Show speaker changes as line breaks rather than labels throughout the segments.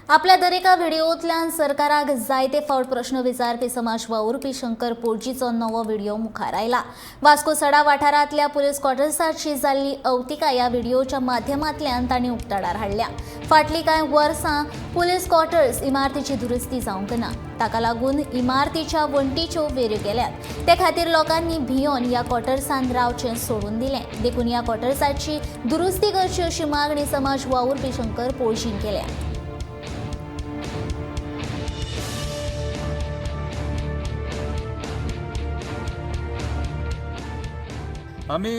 आपल्या दरेका व्हिडिओंतल्यान सरकाराक जायते फावट प्रश्न विचारपी समाज वावुरपी शंकर पोळजीचो नवो व्हिडिओ मुखार आयला. वास्को सडा वाठारांतल्या पुलीस क्वॉर्टर्साची जाल्ली अवतिका ह्या व्हिडिओच्या माध्यमांतल्यान तांणी उक्ताडार हाडल्या. फाटलीं कांय वर्सां पुलीस क्वॉर्टर्स इमारतीची दुरुस्ती जावंक ना. ताका लागून इमारतीच्या वण्टीच्यो वेऱ्यो गेल्यात. ते खातीर लोकांनी भियोन ह्या क्वॉर्टर्सान रावचें सोडून दिलें. देखून ह्या क्वॉर्टर्साची दुरुस्ती करची अशी मागणी समाज वावुरपी शंकर पोळजीन केल्या.
आमी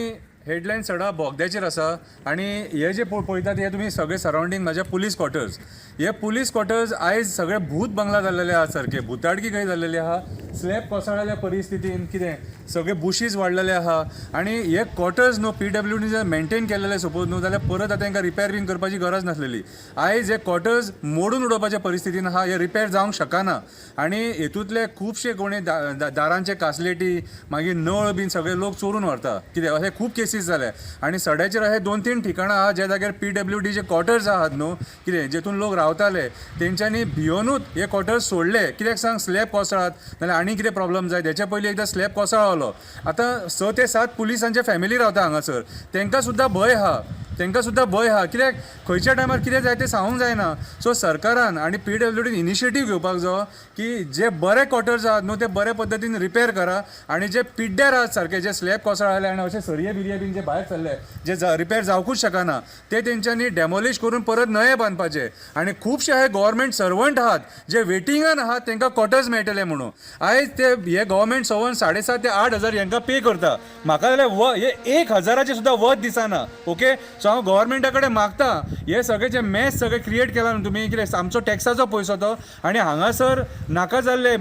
हेडलायन सडा बोगद्याचेर आसा आनी हे जे पळयतात हे तुमी सगळे सरावंडींग म्हाज्या पुलीस क्वॉर्टर्स. हे पुलीस क्वॉर्टर्स आयज सगळे भूत बंगला जाल्लेले आहा, सारके भुताटकी खंय जाल्लेली आहा. स्लॅब कोसळ्ळेल्या परिस्थितीन कितें सगळे बुशीज वाडलेले आहा आनी हे क्वॉर्टर्स न्हू पीडब्ल्यूडी जर मेंटेन केलेले सपोज न्हू जाल्यार परत आतां तांकां रिपेर बीन करपाची गरज नासलेली. आयज हे क्वॉर्टर्स मोडून उडोवपाच्या परिस्थितीन आहा, हे रिपेर जावंक शकना आनी हेतूंतले खुबशे कोणी दारांचे कासलेटी मागीर नळ बीन सगळे लोक चोरून व्हरता. कित्याक अशे खूब केसीस जाले आनी सड्याचेर अशे 2-3 ठिकाणां आहा ज्या जाग्यार पीडब्ल्यूडीचे क्वॉर्टर्स आहात न्हू, कितें जेतून लोक रावताले तेंच्यांनी भियोनूच हे क्वॉर्टर्स सोडले. कित्याक सांग, स्लॅब कोसळात नाल्यार आनी कितें प्रॉब्लम जायत हेच्या पयलीं एकदां स्लॅब कोसळलो. आतां 6 ते 7 पुलिसांचे फॅमिली रावता हांगासर, तेंकां सुद्दां भंय आहा, तेंकां सुद्दां भंय आहा कित्याक खंयच्या टायमार कितें जाय तें सांगूंक जायना. सो सरकारान आनी पीडब्ल्यूडीन इनिशिएटीव घेवपाक जायो की जे बरे क्वॉर्टर्स आहात न्हू ते बरे पद्दतीन रिपेर करा आनी जे पिड्ड्यार आहात सारके जे स्लॅब कोसळ्ळे आनी अशे सरये बिरये बीन जे भायर सरले जे रिपेर जावकूच शकना ते तेंच्यांनी डेमोलिश करून परत नये बांदपाचे. आनी खुबशे हे गव्हर्मेंट सर्वंट आहात जे वेटिंगान आहात तेंकां क्वॉर्टर्स मेळटले म्हणून. आयज ते हे गव्हर्मेंट सर्वंट 7,500 ते 8,000 हेंकां पे करता. म्हाका जाल्यार हे 1,000 सुद्दां वत दिसना. ओके, सो हांव गव्हर्मेंटा कडेन मागता हे सगळे जे मॅस सगळे क्रिएट केला न्हू तुमी, कितें आमचो टॅक्साचो पयसो तो आनी हांगासर नाका जाल्ले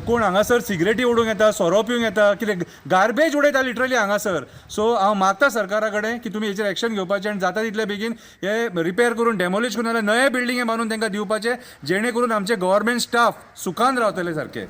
कोण हांगासर सिगरेटी ओडूंक येता, सोरो पिवंक येता, कितें गार्बेज उडयता लिटरली हांगासर. सो हांव मागता सरकारा कडेन की तुमी हेचेर एक्शन घेवपाचें आनी जाता तितले बेगीन हे रिपेर करून डेमोलिश करून नाल्यार नये बिल्डिंगे बांदून तांकां दिवपाचे, जेणे करून आमचे गव्हर्मेंट स्टाफ सुखान रावतले सारके.